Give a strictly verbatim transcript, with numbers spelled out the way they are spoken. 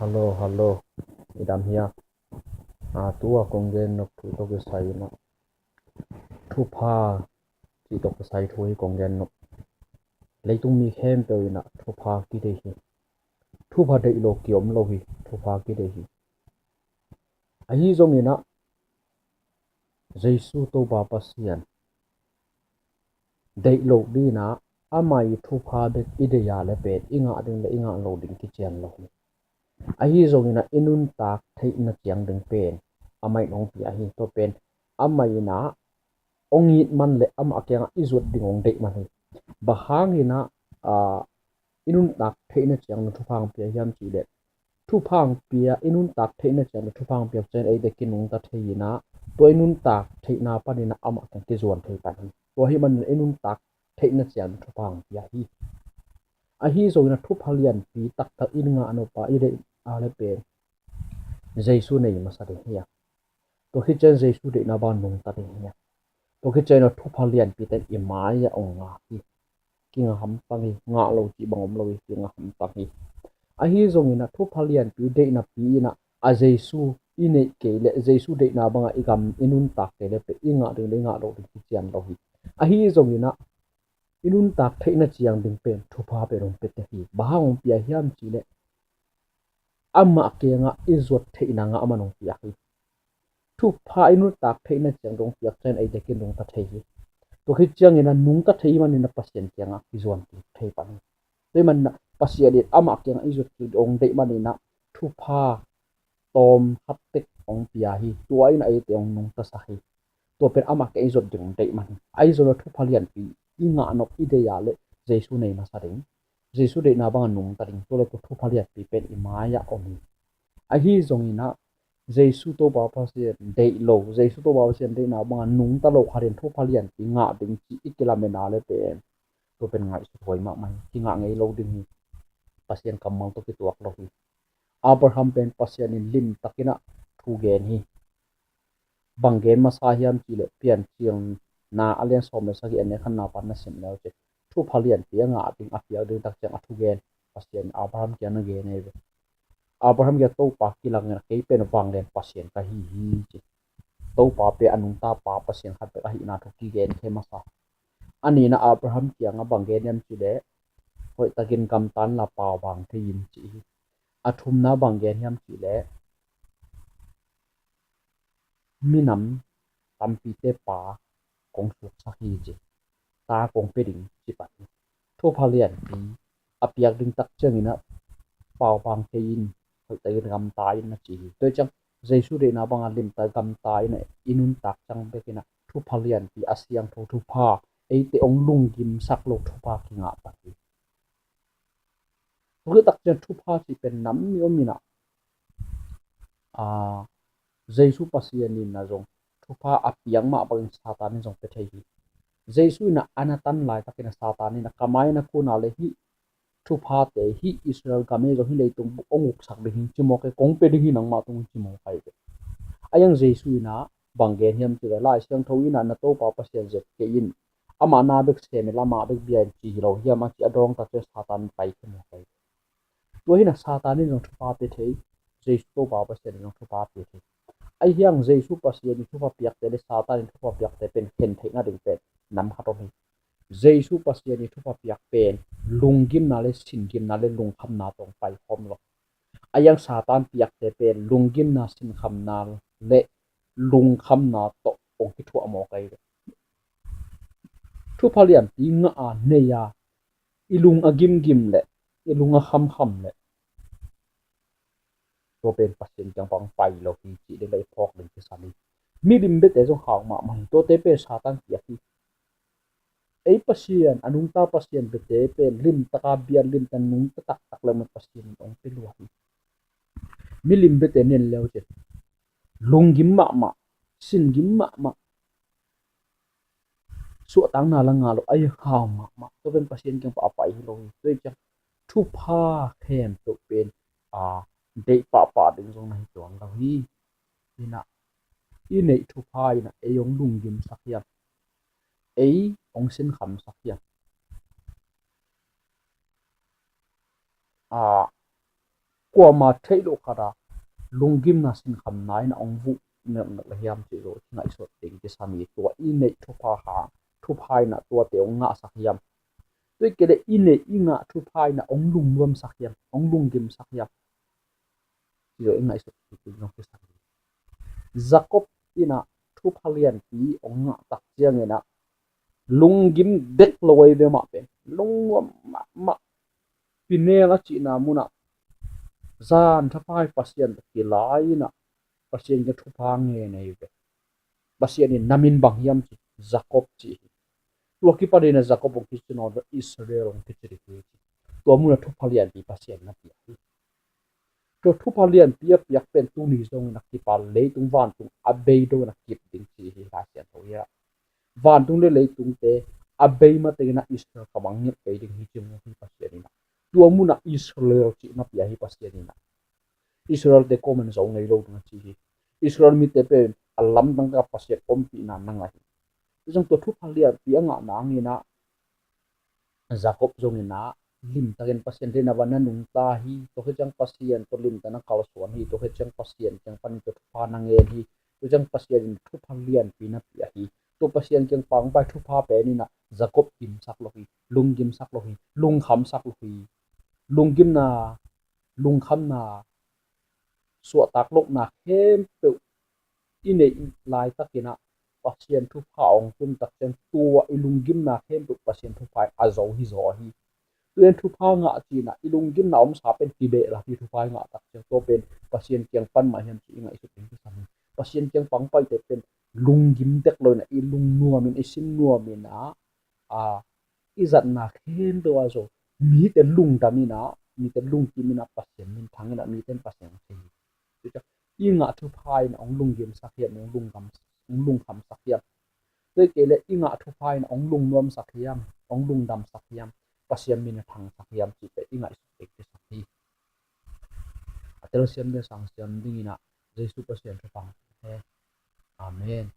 Hallo, hallo. I dam hia? A, tua kong gen nop thu tawh kisai inah, thupha cih tawh kisai thu hi kong gen nop. Leitung mi khempeuh inah thupha kideih hi. Thupha deih lo kiom lo hi. Thupha kideih hi. Ahi zong inah Jesu Topa Pasian deih loh dinah amah i thupha bek i deih a le pen i ngah ding le i ngah lo ding kician lo hi. Ahi zong inah i nuntak theihna ciang ding pen amah in hong pia hi. Tua pen amah inah hong it man le amah kiangah i zuat ding hong deih man hi. Bang hang inah, a, i nuntak theihna ciang ding thupha hong pia hiam cih leh, thupha hong pia, i nuntak theihna ciang ding thupha hong piak ciang eite kinungta thei inah tua i nuntak theihna pan inah amah kiang kizuan thei pan hi. Tua hi man inah i nuntak theihna ciang ding thupha hong pia hi. Ahi zong inah thupha lianpi taktak i ngah nop a i deih a le pen Jesu nei masa ding hi a. Tua khit ciang Jesu deihna bang nungta ding hi a. Tua khit ciang inah thupha lianpi ten i mai-ah hong ngah hi. Kinga hamtang hi. Ngah lo cih bang om lo hi. Kinga hamtang hi. Ahi zong inah thupha lianpi deihna pi inah a Jesu i neih kei leh Jesu deihna bangah i gam i nuntak kei leh pen i ngah ding le i ngah lo ding kician lo hi. Ahi zong inah i nuntak theihna ciang ding pen thupha pen hong pia hi. Bang hang hong pia hiam cih leh amah kiangah i zuat theihna ngah man hong piak hi. Thupha i nuntak theihna ciang dong piak ciang eite kinungta thei hi. Tua khit ciang inah nungta thei man inah Pasian kiangah kizuan kik thei pan hi. Tua hi man inah Pasian in amah kiangah i zuat kik dong deih man inah thupha tawm khat tek hong pia hi. Tua inah eite hong nungta sak hi. Tua pen amah kiangah i zuat ding deih man hi. Ahi zong inah thupha lianpi i ngah nop i deih a le Jesu nei masa ding, Jesu deihna bangah nungta ding, tua le tua thupha lianpi pen i mai-ah om hi. Ahi zong inah Jesu Topa Pasian deih lo, Jesu Topa Pasian deihna bangah nungta lo khat in thupha lianpi ngah ding cih i kilamen a le pen tua pen ngaihsut huai mahmah hi. Kingah ngei lo ding hi. Pasian kammal tawh kituak lo hi. Abraham pen Pasian in limtak inah thu gen hi. Bang gen masa hiam cih leh Piancilna a lian sawm le sagih a neu khatna pan na sim le uh cin, thupha lianpi a ngah ding a piak ding tak ciang a thugen Pasian in Abraham kiang na gen hi ve. Abraham kiang Topa kilang inah kei pen vanglian Pasian ka hi hi ci. Topa pen a nungta pa Pasian khat bek ahihna thu kigen khe masa. A nihna Abraham kiangah bang gen hiam cih leh hoihtakin gamta in la pau vang thei in ci hi. A thumna bang gen hiam cih leh minam tampite pa kong suaksak hi ci. Ta kong pia ding ci pan hi. Thupha lianpi a piak ding tak ciang inah pau vang kei in, hoihtakin gamta in na ci hi. Tua hi ciang Jesu deihna bangah limtak gamta inah i nuntak ciang bek inah thupha lianpi a siangtho thupha, eite hong lunggimsak lo thupha kingah pan hi. Tua khit tak ciang thupha cih pen nam nih om inah, a, Jesu Pasian in a zong thupha a piak mah bangin Satan in zong pia thei hi. Jesu inah a na tan laitakin a Satan inah ka mai na kun a le hih thuphate hih Israel gam ei zong hih leitung bup hong uksak ding hi ci mawk ei, kong pia ding hi nangmah tung ci mawk ei ve. A iang Jesu inah bang gen hiam cih leh Lai Siangtho inah na Topa Pasian zet kei in, amah na bek sem in la amah bek bia in ci hi lo hiam a ci a dawng tak ciang Satan pai khe mawk ei. Tua hi inah Satan in zong thupha pia thei, Jesu Topa Pasian in zong thupha pia thei. Ahi hang Jesu Pasian in thupha piakte le Satan in thupha piakte pen khen theihna ding pen nam khat om hi. Jesu Pasian in thupha piak pen lunggimna le singimna le lungkhamna tawh hong paikhawm lo. Ahi hang Satan piakte pen lunggimna, singkhamna le lungkhamna tawh hong kithuah mawk ei ve. Thupha lianpi ngah a nei a i lung a gimgim leh i lung a khamkham leh tua pen Pasian kiang pan pai lo hi cih ding le i phawk ding kisam hi. Milim biate zong hau mahmah hi. Tuate pen Satan piak hi. Ei Pasian, a nungta Pasian biate pen limtaka bia limtak nungta taktak le man Pasian in hong pia lua hi. Milim biate nen le uh cin lunggim mahmah, singim mahmah, suahtakna la ngah lo, ahi hau mahmah. Tua pen Pasian kiang pan a pai hi lo hi. Tua hi ciang thupha khempeuh pen a deih pahpah ding zong na hi tuan lo hi. Inah i neih thupha inah ei hong lunggimsak hiam, ei hong sinkhamsak hiam? A, kuama theih loh khat a lunggimna sinkhamna in a hong vuh nopnop le hiam cih zo i ngaihsut ding kisam hi. Tua i neih thupha hang, thupha in a tuate hong ngahsak hiam? Tua i kei le i neih i ngah thupha in a hong lungnuamsak hiam, hong lunggimsak hiam? Cih zo i ngaihsut ding kisam hi. Jacob in a thupha lianpi hong ngah tak ciangin a lunggim dek lo ei ve mah pen, lungnuam mahmah. Peniel a cihna munah zan thapai Pasian tawh kilai in a Pasian kiang thupha ngen ei ve. Pasian in na min bang hiam ci, Jacob ci hi. Tua kipanin a Jacob hong kici nawn lo, Israel hong kici ding hi ci. Tua munah thupha lianpi Pasian na pia hi. Tua thupha lianpi a piak pen tuni zongin a kip a, leitung vantung a bei dongin a kip ding ci hi Lai Siangtho hi a. Vantung le leitungte a bei matengin a Israel ka bang ngiat bei ding hi ci mu hi Pasian in a. Tua munah Israel cih na pia hi Pasian in a. Israelte kuaman zo ngei lo ding a ci hi. Israel mite pen a lamdang ka Pasian ompihna na ngah hi. Tua zong tua thupha lianpi a ngah nangin a Jacob zongin a limtakin Pasian deihna van na nungta hi. Tua khit ciang Pasian tua limtak na kalsuan hi. Tua khit ciang Pasian kiang panin tua thupha na ngen hi. Tua ciang Pasian in thupha lianpi na pia hi. Tua Pasian kiang pangpai thupha pen in a Jacob gimsak lo hi, lunggimsak lo hi, lungkhamsak lo hi. Lunggimna, lungkhamna, suahtak lohna khempeuh i neih laitakin a Pasian thupha hong tung tak ciang tua i lunggimna khempeuh Pasian thupha in a zo hi zaw hi. Tua in thupha ngah cih in a i lunggimna omsa pen kibehlap hi, thupha i ngah tak ciang tua pen Pasian kiang pan mah hiam cih i ngaihsut ding kisam hi. Pasian kiang pangpaite pen lunggim dek lo in a i lungnuam in, i sinnuam in a, a, i zatna khempeuh a zo, mite lungdam in a, mite lungkim in a Pasian minthang in a, mite in Pasian thei hi. Tua ciang i ngah thupha in a hong lunggimsak hiam, hong lunggam, hong lungkhamsak hiam? Tua i kei le i ngah thupha in a hong lungnuamsak hiam, hong lungdamsak hiam, Pasian min a thangsak hiam cih pen i ngaihsut ding kisam hi. A telsiam ding a sangsiam dingin a Jesu Pasian thupha. Amen.